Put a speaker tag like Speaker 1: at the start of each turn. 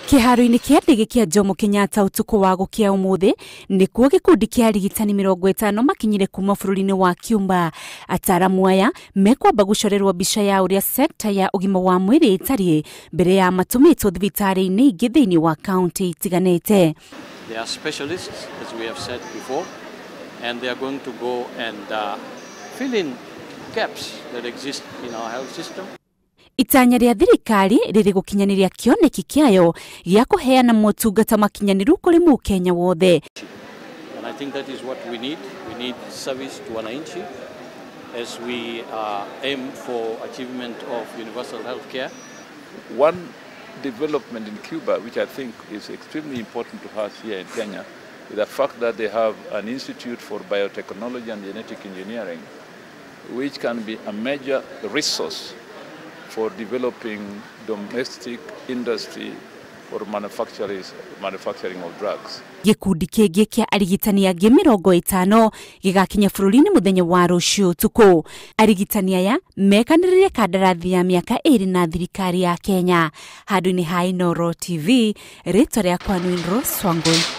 Speaker 1: Kĩharo-inĩ kĩa ndege kĩa Jomo Kenyatta ũtukũ wa gũkĩa ũmũthĩ nĩkuo gĩkundi kĩa arigitani 50 makinyire kuma bũrũri-inĩ wa Cuba. Ataramu aya mekwamba gũcorerwo mbica ya ũrĩa sekta ya ũgima wa mwĩrĩ ĩtariĩ mbere ya matũmĩtwo thibitarĩ-inĩ ingĩ thĩinĩ wa kaunti itiganĩte.
Speaker 2: They are specialists, as we have said before, and they are going to go and fill in gaps that exist in our health system.
Speaker 1: Itanya rĩa thirikari rĩrĩ gũkinyanĩria kĩoneki kĩayo gĩa kũheana motungata makinyanĩru kũrĩ mũkenya wothe.
Speaker 2: And I think that is what we need. We need service to wananchi as we aim for achievement of universal health care.
Speaker 3: One development in Cuba, which I think is extremely important to us here in Kenya, is the fact that they have an institute for biotechnology and genetic engineering, which can be a major resource for developing domestic industry for manufacturing of drugs.
Speaker 1: Gĩkundi kĩngĩ kĩa arigitani angĩ 50 gĩgakinya bũrũri-inĩ mũthenya wa rũciũ ũtukũ. Arigitani aya mekanĩrĩire kandarathi ya mĩaka 2 na thirikari ya Kenya. Handũ-inĩ ha Inooro TV, rĩtwa rĩakwa nĩ Rose Wangui.